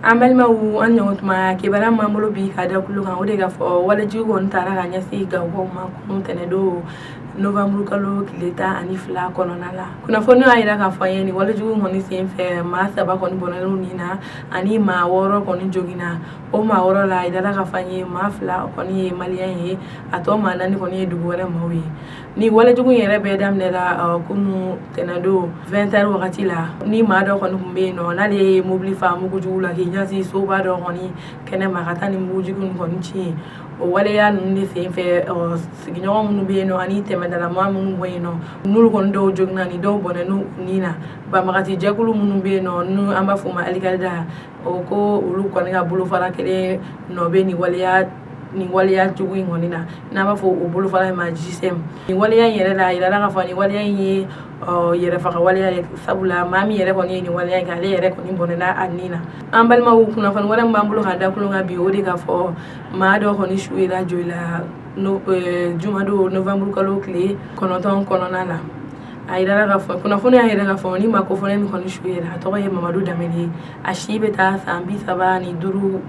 An balimaw, an ɲɔgɔn tuma, kibaruya m'an bolo bi ka da kulo kan, o de ka fɔ walejugu kɔni taara ka ɲɛsin Gawokaw ma kunun tɛnɛndon novembre kalo tile 12 kɔnɔna la. Kunnafoni y'a jira k'a fɔ an ye nin walejugu kɔni sen fɛ, maa saba kɔni bɔnɛna u ni na ani maa wɔɔrɔ kɔni joginna. O maa wɔɔrɔ la, a yirala k'a fɔ an ye maa fila kɔni ye maliyɛn ye, a tɔ maa naani kɔni ye dugu wɛrɛ maaw ye. Ni walejugu in yɛrɛ bɛɛ daminɛla kunun tɛnɛndon 20 heures wagati la, ni maa dɔ kɔni tun bɛ yen nɔ, n'ale ye mobili fa mugujugu la k'i ɲɛsin soba dɔ kɔni kɛnɛ ma ka taa ni mugujugu in kɔni ci yen. O waleya ninnu de sen fɛ, sigiɲɔgɔn minnu bɛ yen nɔ ani tɛmɛdalama minnu bɔ yen nɔ, n'olu kɔni dɔw joginna ni dɔw bɔnɛn'u ni na. Banbagati jɛkulu minnu bɛ yen nɔ, n'u an b'a fɔ o ma Alikayida, o ko olu kɔni ka bolofara kelen nɔ bɛ nin waleya jugu in kɔni na, n'an b'a fɔ o bolofara in ma GSIM. Nin waleya in yɛrɛ la, a yirala k'a fɔ nin waleya in ye yɛrɛfaga waleya ye, sabula maa min yɛrɛ kɔni ye nin waleya in kɛ, ale yɛrɛ kɔni bɔnɛna a ni na. An balimaw, kunnafoni wɛrɛ min b'an bolo ka da kulo kan bi, o de ka fɔ maa dɔ kɔni su yera Joyila no jumadon novembre kalo tile 9 kɔnɔna la. A yirala k'a fɔ, kunnafoni y'a yira k'a fɔ ni maa kofɔlen min kɔni su yera, a tɔgɔ ye Mamadu Danbele ye, a si bɛ taa san 35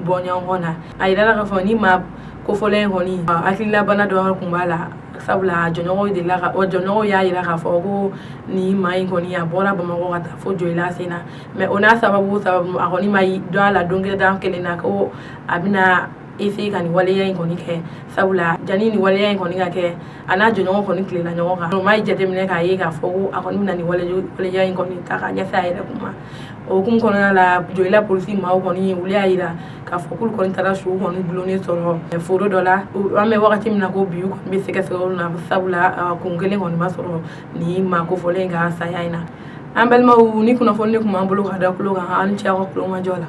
bɔɲɔgɔn na. A yirala k'a fɔ ni maa kofɔlen kɔni, hakililabana dɔ tun b'a la, sabula jɔɲɔgɔnw delila ka jɔɲɔgɔnw y'a yira k'a fɔ ko nin maa in kɔni, a bɔra Bamakɔ ka taa fo Joyila sen na. Mais o n'a sababu sababu, a kɔni ma dɔn a la don kelen dan kelen na ko a bɛna essayer ka nin waleya in kɔni kɛ, sabula jani nin waleya in kɔni ka kɛ, a n'a jɔɲɔgɔn kɔni tilela ɲɔgɔn kan. O ma jateminɛ k'a ye k'a fɔ ko a kɔni bɛna nin waleya in kɔni ta ka ɲɛsin a yɛrɛ kun ma. O hukumu kɔnɔna la, Joyila polisi maaw kɔni, olu y'a yira k'a fɔ k'olu kɔni taara su kɔni gulonnen sɔrɔ foro dɔ la. An bɛ wagati min na ko bi, u kɔni bɛ sɛgɛsɛgɛliw na, sabula kun kelen kɔni ma sɔrɔ nin maa kofɔlen in ka saya in na. An balimaw, ni kunnafoni de tun b'an bolo ka da kulo kan. An ni ce aw ka kulomajɔ la.